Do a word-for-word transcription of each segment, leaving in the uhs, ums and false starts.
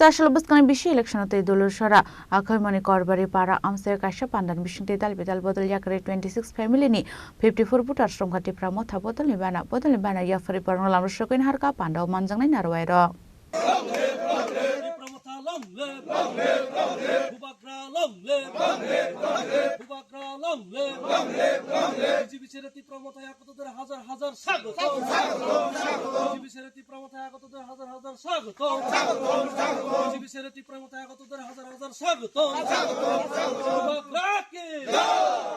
Tasol buskani bishi election ote dulur sora akhoi mani korbari para amse kaisha pandan bisingte dal bidal bodol yakre twenty six family ni fifty four voter sromkha Tipra motha bodol ni bana bodol ni bana yapari porong lam rosokoi naharka panda manjang nai narwai rok. Tipra motha long live! Long live, long live! Bubagra long live! Long live, long live! Bubagra long live! Long live, long live! B J P sere Tipra motha ekotodor hajar hajar swagotom! Swagotom, swagotom! B J P sere Tipra motha ekotodor hajar hajar swagotom! Swagotom, swagotom! B J P sere Tipra motha ekotodor hajar hajar swagotom! Swagotom, swagotom! Bubagra ki! Jai!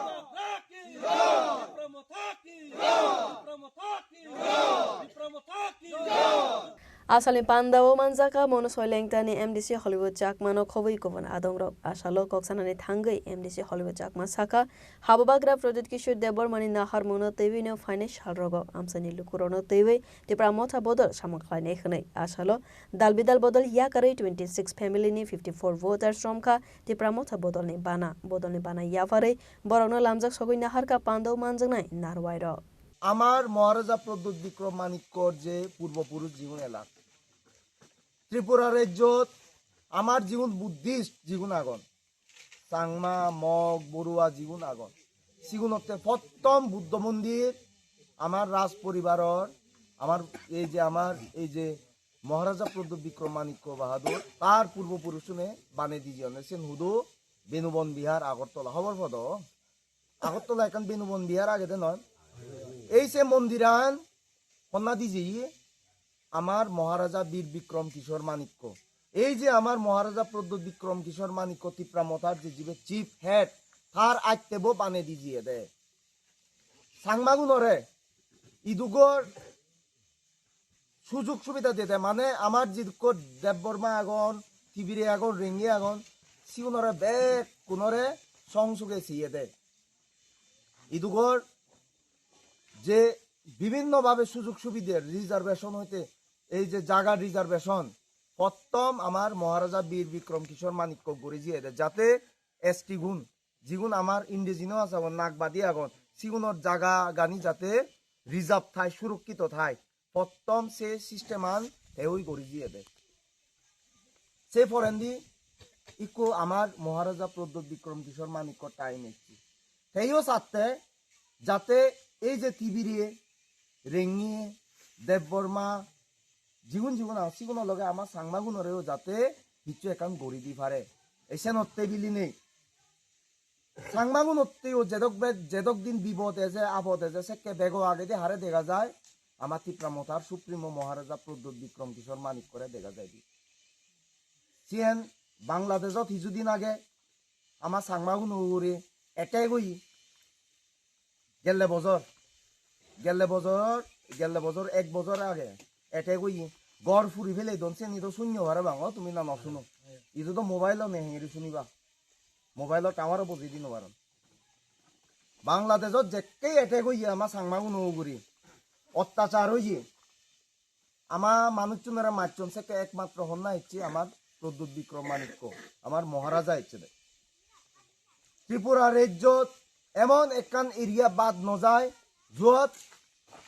Bubagra ki! Jai! Tipra motha ki! Jai! Tipra motha ki! Jai! Tipra motha ki! Jai! Asalni panda o manjaka mono soilengtani M D C Hollywood Chakma no khoboi kubun adongrok. Asalo koksanani thangwi M D C Hollywood Chakma saka habubagra Pradyut Kishore Debbarmani nahar muno teiwi no financial rogo amsani lukurono teiwi Tipra motha bodol samang khlainai hwnwi. Asalo dalbidal bodol yakarwi twenty six family ni fifty four voters romkha Tipra motha bodolni bana. Bodolni bana yaparwi borokno lamjak sogwi naharka panda o manjaknai narwai rok. Amar Maharaja Pradyut Bikram Manikkor je purbo purush jigun elak, Tripura rajyot amar jigun Buddhist jigun agon, Changma, Mog, Borua jigun agon, sigunotte pottom Buddho mondir amar raj poribaror, amar ei je, amar ei je Maharaja Pradyut Bikram Manikya Bahadur, tar purbo purushune banei di jeyonne. Sen hudu? Benubon Bihar, Agartala. Hobor podo? Agartala ekkan Benubon Bihar agede noi? Ei se mondiran honna di jeye? Amar Maharaja Bir Bikram Kishore Manikya. Ei je amar Maharaja Pradyut Bikram Kishore Manikya Tipra Mothar je jibe chief head, tar attebo banei di jeyede. Changmagunore idugor sujug subida dede, mane amar jidukko Debbarma agon, Tibire agon, Rengi agon, sigunore bekkunore song suge siyede. Idugor je bibhinno bhabe sujug subide, reservation hoite ei je jagar reservation, pottom amar Maharaja Bir Bikram Kishore Manikya guri jiyede, jate S T gun, jigun amar indigenous agon, Nagbadi agon, sigunor jaga gani jate reserve thai, surokkito thai, pottom se system an te oi guri jiyede. Se porendi ikko amar Maharaja Pradyut Bikram Kishore Manikya time ecche. Teyo satte jate ei je Tibire, Rengi, Debbarma, jigun jigun agon, siguno loge ama Changmagunoreyo jate hissu ekkan guri di pare. Ei senotte bilinei Changmagunotteyo jedok be-, jedok din bibod eje, abod eje, sekke bego agedi hare dega jai, ama Tipra Mothar Supremo Maharaja Pradyut Bikram Kishore Manikkore dega jai di. Siyen Bangladeshot hiju din age ama Changmaguno ugure attack oye. Gelle bojor, gelle bojor, gelle bojor, ek bojor age attack oye. Ghor puri pele don, seni do sunno parapang, o tumi na no suno. Idu do mobile o nei, hengeri suniba? Mobile o tower o bojei di no paron. Bangladeshot jekke attack oye ama Changmaguno ugure, ottachar oye, ama manuchunore majjon, sekke ekmatro honna ecche amar Pradyut Bikram Manikya, amar Maharaja ecche de. Tripura rajyot emon ekkan area bad no jai, jot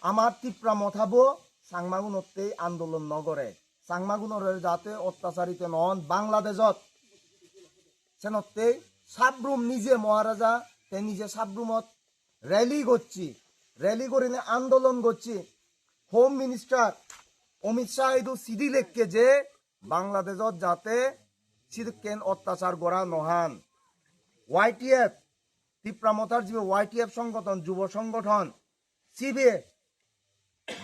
amar Tipra Mothabo Changmagunotte andolon no gore, Changmagunore jate ottacharito no on Bangladeshot. Senotte Sabrum nije Maharaja, te nije Sabrumot rally gocche, rally gurinei andolon gocche. Home Minister Amit Shah idu sidi lekke je Bangladeshot jate sidokken ottachar gora no han. Y T F, Tipra Mothar jibe Y T F songothon, jubo songothon, sibe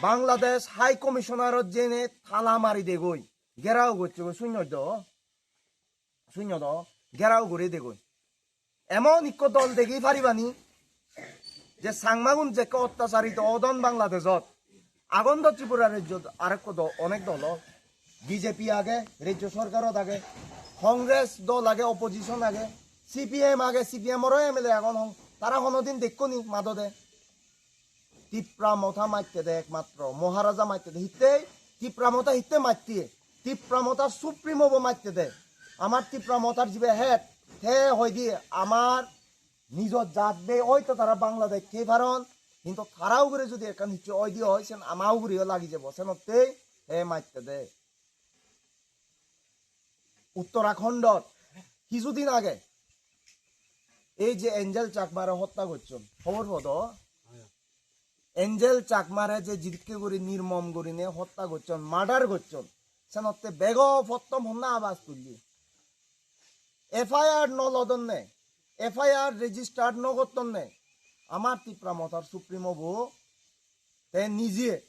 Bangladesh High Commissioner-ot jeinei tala mari degoi, gherao gocchegoi, sunnoi do, sunnoi do, gherao guri degoi. Emon ikko dol degi paribani je Changmagun jekke ottacharito odon Bangladeshot, agon do Tripura rajyot arekko do, onek dol o. B J P age, rajyo sorkarot age, Congress dol age, opposition age, C P M age, C P M oro M L A agon, hon-, tara honodin dekkoni madode? Tipra Motha matte de ekmatro, Maharaja matte de. Hittei? Tipra Motha hitte matte? Tipra Motha Supremo bo matte de. Amar Tipra Mothar jibe head, te hoide amar nijor jat bei, oito tara Bangladesh thei paron, hintu tara ugure jodi ekkan hissu oide oi, sen ama ugureyo lagi jebo, senottei te matte de. Uttarakhondot hisudin age ei je Angel Chakmare hotta gocchon, hobor podo? Angel Chakmare je jidikke guri nirmom gurine hotta gocchon, murder gocchon, senotte bego pottom honna abas tulle? F I R no lodonne, F I R register no gottonne. Amar Tipra Mothar Supremo bo te nije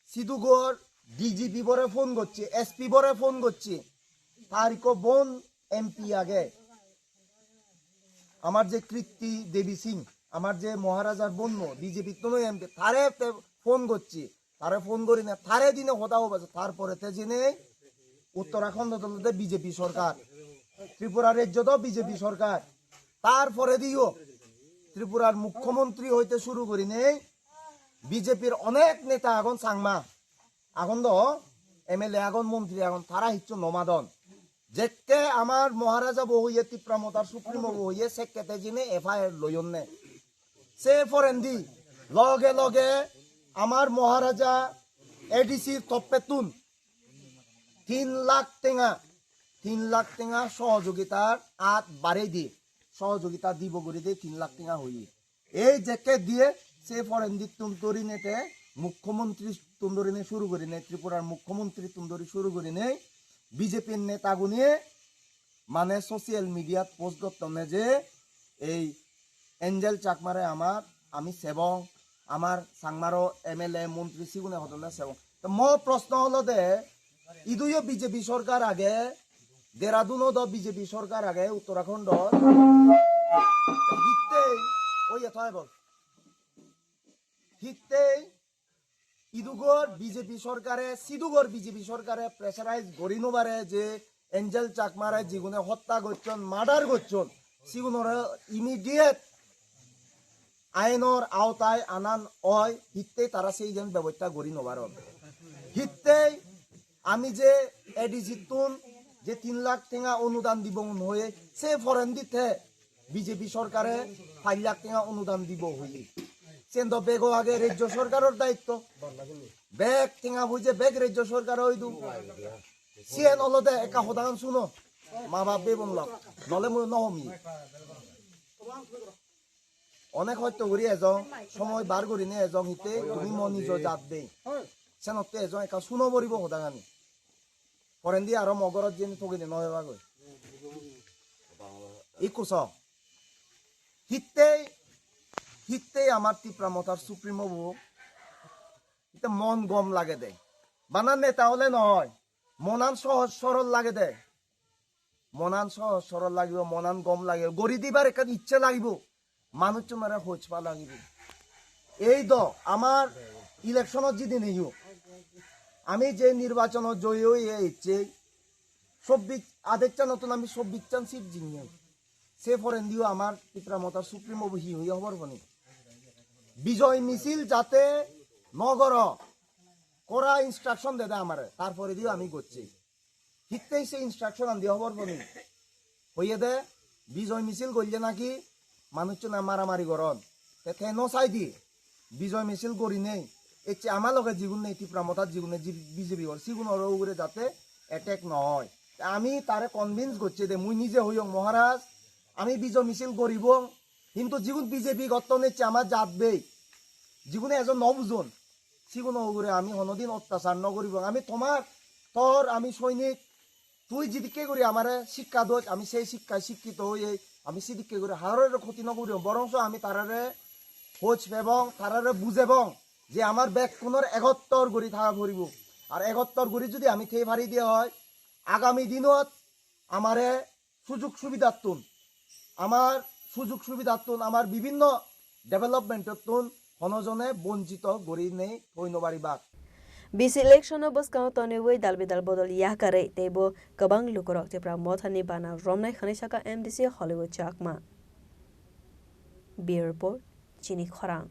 sidugor D G P bore phone gocche, S P bore phone gocche, tar ikko bon M P age, amar je Kriti Devi Singh, amar je Maharajar bonno, B J P ttuno M P, tare te phone gocche, tare phone gorine, tare dine hoda hobaje, tar pore te jene Uttarakhondot olode B J P sorkar, Tripura rejjot o B J P sorkar, tar porediyo Tripurar mukhyamantri hoite suru gurinei B J P-r onek neta agon, Changma agon do, M L A agon, montri agon, tara hissu no madon. Jekke amar Maharaja bo hoye, Tipra Mothar Supremo bo hoye, sekke te jene F I R loyonne. Se porendi loge loge amar Maharaja A D C-r toppettun tin lakh tenga, tin lakh tenga sohojogitar at barei di, sohojogita dibo guri de tin lakh tenga hoye. Ei jekke diye, se porendittun dhorine te mukhyamantri tun dhorine suru gurine, Tripurar mukhyamantri tun dhori suru gurine B J P-r netagune mane social media-t post gottonne je ei Angel Chakmare amar, ami sebong, amar Changmaro M L A, montri sigune hodonne sebong. To mo proshno olode, iduyo B J P sorkar age, Dehradun-ot o B J P sorkar age, Uttarakhond-ot. Hittei, oye, thoi bol. Hittei idugor B J P sorkare, sidugor B J P sorkare pressurize gori no pare je Angel Chakmare jigune hotta gocchon, murder gocchon, sigunore immediate ainor aotai anan oi, hittei tara sei jen bebosta gori no paron. Hittei ami je A D C-ttun je tin lakh tenga onudan dibong hoye, se porendi te B J P sorkare pach lakh tenga onudan dibo hoye. Sen do bego age rejjo sorkaror daitto. Bek tenga hoye bek rejjo sorkare oi do. Siyen olode ekka hodagan suno. Ma bap bebon lok. Nole mui no homi. Onek hosto guri ejong, somoy bar gurinei ejong, hittei tumi mo nijo jat de. Senotte ejong, ekka suno poribo hodagani. Porendi aro mo gorot jeinei togide no pebagoi. Ikku so. Hittei, hittei amar Tipra Mothar Supremo bo. Hitte mon gom lagede. Bana neta ole noi. Monan sohoj sorol lagede. Monan sohoj sorol lagibo, monan gom lagibo, gori dibar ekkan icche lagibo, manuchchunore hoj pa lagibo. Ei do amar election-ot jidinei yo, ami je nirbachon-ot joyi oye ecche, chobbish, adechchanottun ami chobbish-chan seat jinni. Se porendiyo amar Tipra Mothar Supremo bo hi hoye hobor pani? Bijoy misil jate no goro, kora instruction dede amare, tar porediyo ami gocchi. Hittei se instruction an diye hobor pani? Hoyede bijoy misil golle naki manuchchune maramari goron. Te te no saide bijoy misil gorinei ecche ama loge jigun nei, Tipra Mothat jigun nei, ji-, B J P gor, sigunor ugure jate attack no oi. Te ami tare convince gocchi de, mui nije hoyong, "Maharaj, ami bijoy misil goribong, hintu jigun B J P gotton ecche ama jat bei, jigune ejo no bujon, siguno ugure ami honodin ottachar no guribong. Ami tomar, tor ami soinik, tui jidikke guri amare sikka dos, ami sei sikkai sikkito oye, ami sidikke guri harore khoti no guribong, borongso ami tarare hoj pebong, tarare bujebong je amar bekkunor egottor guri thaga poribo. Ar egottor guri judi ami thei pari de oi, agami dinot amare sujug subidattun, amar sujug subidattun, amar bibinno development-ottun hono jone bonchito guri nei thoi no paribak." B C election-o bwskang-o tonwi dal bidal bodol yakarwi teibo kwbang lukurok Tipra Mothani bana romnai hwnwi saka M D C Hollywood Chakma. Bureau Report, Chini Khorang.